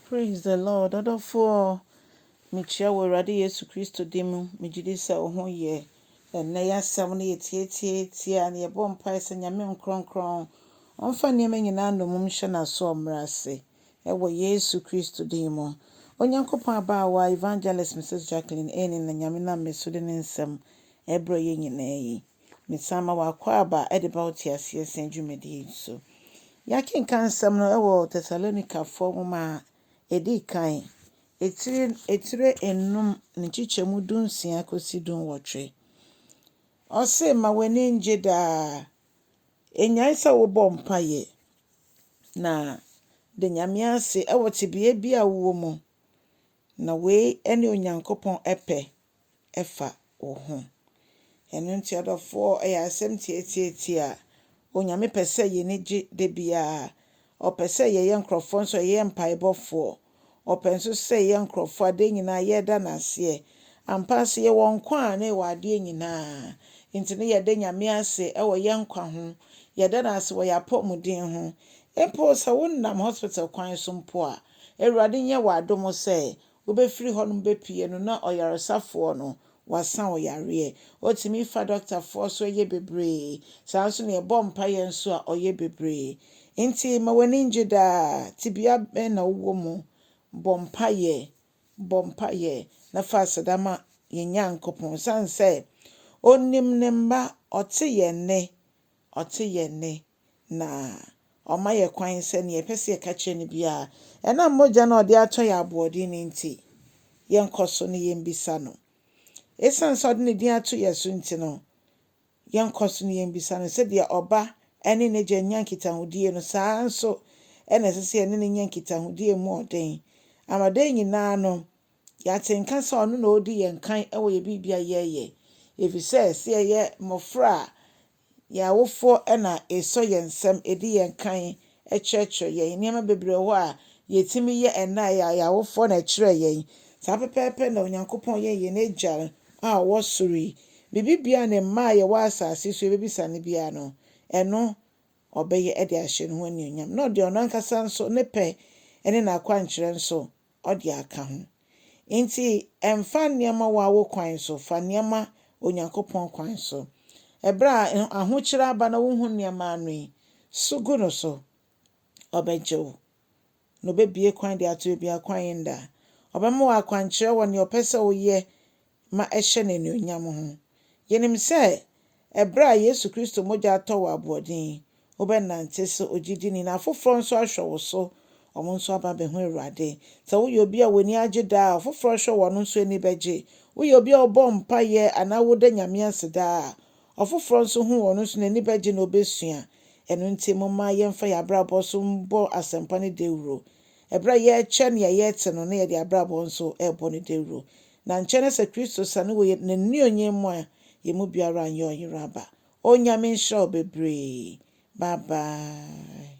Praise the Lord. Ɔdɔfoɔ, mekyia wɔ Awurade Yesu Kristo din mu. Megye di sɛ wo ho yɛ. Ɛnnɛ yɛ asɛm no yɛ tiatiatia na yɛbɔ mpae sɛ Nyame nkrɔnkrɔn ɔmfa nneɛma nyinaa nnommum nhyɛ n'aso ɔmmrɛ ase. Ɛwɔ Yesu Kristo din mu. Onyankopɔn abaawa Evangelist Mrs. Jacqueline Eni na Nyame nam me so de ne nsɛm ɛbrɛ yɛn nyinaa yi. Mesan ma wakɔ aba ɛde ba wo te aseɛ sɛn dwumadie yi so. Yɛakenka nsɛm no ɛwɔ Tesalonikafoɔ nwoma a ɛdi kan etire etire enum ne nkyekyɛmu 16 kɔsi 18. Ɔse ma w'ani ngye daa. Enyae sɛ wobɔ mpaeɛ na de Nyame ase ɛwɔ tebea bi a wowɔ mu. Na wei ne Onyankopɔn ɛpɛ ɛfa wo ho. Ɛno nti adɔfoɔ ɛyɛ asɛm tiatiatia a Onyame pɛ sɛ yɛni gye da biara. Ɔpɛ sɛ yɛyɛ nkurɔfoɔ nso a yɛyɛ mpaebɔfoɔ. Ɔpɛ nso sɛ yɛyɛ nkurɔfoɔ a adeɛ nyinaa yɛda n'aseɛ. Ampa nso yɛwɔ nkwa a na yɛwɔ adeɛ nyinaa. Nti no yɛda Nyame ase ɛwɔ yɛn nkwa ho. Yɛda no ase wɔ yɛn apɔmuden ho. Mpo sɛ wonam hospital kwan so mpo a, Awurade nyɛ w'adom sɛ wobɛfiri hɔnom bɛpue no na ɔyaresafoɔ no wasa wo yareɛ. Otumi fa dɔktafoɔ so yɛ bebree. Saa nso na yɛbɔ mpaeɛ nso a ɔyɛ bebree. Nti ma w'ani ngye daa. Tebea bɛn na wowɔ mu? Bɔ mpaeɛ. Bɔ mpaeɛ na fa aseda ma yɛn Nyankopɔn. Esiane sɛ onim ne mma, ɔte yɛn nne, ɔte yɛn nne na ɔma yɛ kwan sɛ nea yɛpɛ sɛ yɛka kyerɛ no biara, ɛnam mogya no a ɔde atɔ yɛn aboɔden no nti, yɛnkɔ so ne yɛmbisa no. Esiane sɛ ɔde ne din ato yɛn so nti no, yɛnkɔ so ne yɛmbisa no sɛdeɛ ɔba ne n'agya nya nkitahodie no, saa nso ɛna ɛsɛ sɛ yɛne no nya nkitahodie mu ɔden. Ama da nyinaa no, yɛate nka sɛ ɔno na ɔdi yɛn kan wɔ yɛn biribi a yɛreyɛ. Ɛfiri sɛ, sɛ yɛyɛ mmɔfra a, yɛn awofoɔ na ɛsɔ yɛn nsam, ɛdi yɛn kan kyerɛkyerɛ yɛn. Nneɛma bebree wɔ hɔ a yɛtumi yɛ ɛnnɛ a yɛn awofoɔ na ɛkyerɛ yɛn. Saa pɛpɛɛpɛ na Onyankopɔn yɛ yɛn agya a ɔwɔ soro yi. Biribi biara ne mma a yɛwɔ asase so yɛbɛbisa no biara no, ɛno ɔbɛyɛ de ahyɛ ne ho anuonyam. Na ɔde ɔno ankasa nso ne pɛ ne n'akwankyerɛ nso ɔde aka ho. Nti ɛmfa nneɛma wɔ awo kwan so, fa nneɛma Onyankopɔn kwan so. Ɛberɛ a ahokyere aba na wohu nneɛma ano yi, so gu no so, ɔbɛgye wo. Na ɔbɛbue kwan de ato baabi a kwan nda. Ɔbɛma wo akwankyerɛ wɔ nea ɔpɛ sɛ woyɛ ma ɛhyɛ no anuonyam ho. Yɛnim sɛ ɛberɛ a Yesu Kristo mogya atɔ wɔ aboɔden, wobɛnante sɛ ogyidini na afoforɔ nso ahwɛ wo so, ɔmo nso aba abɛhu Awurade. Sɛ woyɛ obi a w'ani agye daa a, ɔfoforɔ hwɛ wɔ no nso ani bɛgye. Woyɛ obi a ɔbɔ mpaeɛ anaa woda Nyame ase daa a, ɔfoforɔ nso hu wɔn nso n'ani bɛgye na obɛsua. Ɛno nti momma yɛmfa yɛn abrabɔ so mbɔ asɛmpa no dawuro. Ɛberɛ a yɛrekyɛ nea yɛrete no na yɛde abrabɔ nso ɛrebɔ no dawuro. Na nkyɛn no sɛ Kristo sane wɔ n'anuonyam mu a, yɛn mu biara nyɛ ɔyera aba. Onyame nhyira wo bebree. Bye bye.